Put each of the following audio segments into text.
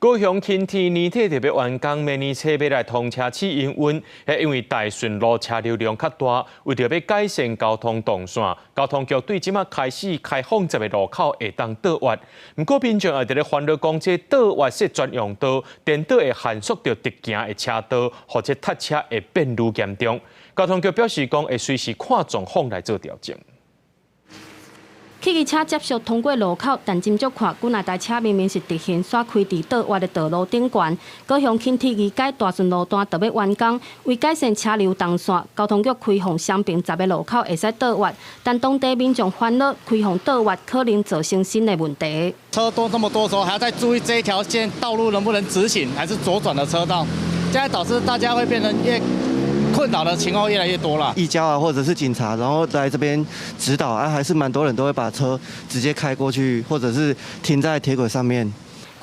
高雄輕鐵年底就欲完工，明年初欲來通車試營運。因為大順路車流量較大，為著欲改善交通動線，交通局對這馬開始開放十个路口會當倒彎。毋過民眾也佇咧煩惱講，這倒彎設專用道，顛倒會限縮著直行的車道，予這塞車會變愈嚴重。交通局表示講，會隨時看狀況來做調整。汽機車接續通過路口，但斟酌看，幾若台車明明是直行，煞開佇倒彎的道路頂懸。高雄輕鐵二階大順路段就欲完工，為改善車流動線，交通局開放雙平十个路口會使倒彎，但當地民眾煩惱開放倒彎可能造成新的問題。車多這麼多時候，還要再注意這一條線道路能不能直行，還是左轉的車道，這樣導致大家會變成越困擾的情況越來越多了。義交啊，或者是警察，然後來這邊指導啊，還是蠻多人都會把車直接開過去，或者是停在鐵軌上面。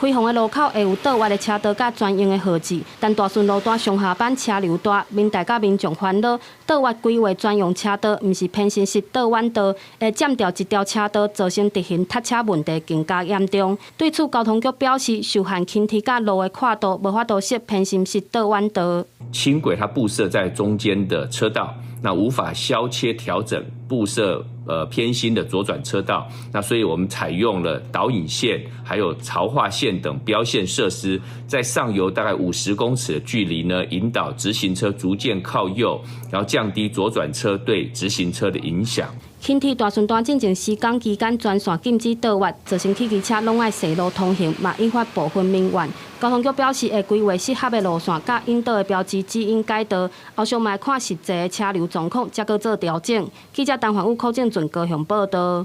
開放的路口會有倒彎的車道佮專用的號誌，但大順路段上下班車流大，民代佮民眾煩惱，倒彎規劃專用車道，毋是偏心式倒彎道，會佔掉一條車道，造成直行塞車問題更加嚴重。對此，交通局表示，受限輕鐵佮路的闊度，無法度設偏心式倒彎道。輕軌它布設在中間的車道，那無法削切調整布設偏心的左轉車道，那所以我們採用了導引線、還有槽化線等標線設施，在上游大概50公尺的距離呢，引導直行車逐漸靠右，然後降低左轉車對直行車的影響。輕鐵大順段進前施工期間全線禁止倒彎，造成汽機車攏愛踅路通行，嘛引發部分民怨。交通局表示會規劃適合的路線，佮引導的標誌指引改道，後續嘛看實際的車流狀況，才閣做調整。記者陳焕武、柯正俊高雄報道。